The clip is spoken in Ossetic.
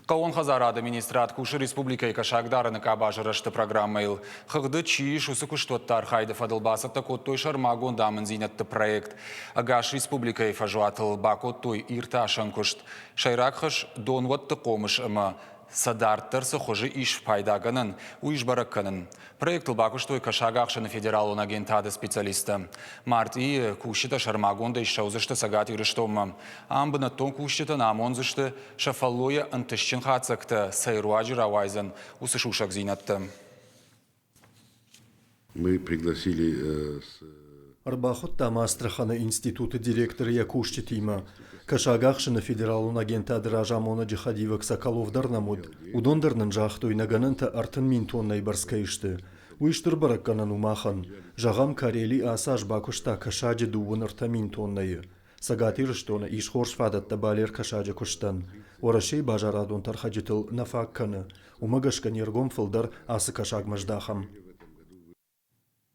Хъӕууон хӕдзарады министрад кусы республикӕйы кӕсагдарыны къабазы рӕзты программӕйыл. Хыгъды чи ис, уыцы куыстуӕтты архайды фӕдыл бацӕттӕ кодтой сӕрмагонд амындзинӕдты проект. Ӕгас республикӕйы фӕзуатыл бакодтой иртасӕн куыст. Сӕйраг хӕс – донуӕтты хъомыс ӕмӕ сӕ дарддӕр цы хуызы ис пайдагӕнӕн, уый сбӕрӕг кӕнын. Проектыл бакуыстой кӕсагахсыны федералон агентады специалисттӕ. Мартъийы кусджытӕ сӕрмагондӕй ссӕудзысты Цӕгат Ирыстонмӕ. Ам бынӕттон кусджытӕн амондзысты, сӕ фӕллойӕ ӕнтыстджын хатдзӕгтӕ цӕй руаджы рауайдзӕн, уыцы сусӕгдзинӕдтӕ. Мы пригласили с Ӕрбахуыдтам Астраханы институты директор йӕ кусджытимӕ. Кӕсагахсыны федералон агентады разамонӕджы хӕдивӕг Соколов дӕр нӕм уыд. Уыдон дӕр нын загътой, нӕ гӕнӕнтӕ 30 000 тоннӕйы бӕрц кӕй сты. Уый стыр бӕрӕггӕнӕн у махӕн. Зӕгъӕм, Карели ацы аз бакуыста кӕсаджы 33 тоннӕйы. Цӕгат Ирыстоны ис хорз фадӕттӕ балер кӕсаджы куыстӕн. Уӕрӕсейы базарадон тӕрхӕджытыл нӕ фаг кӕны. Уымӕ гӕсгӕ не ргом фылдӕр ацы кӕсагмӕ здахӕм.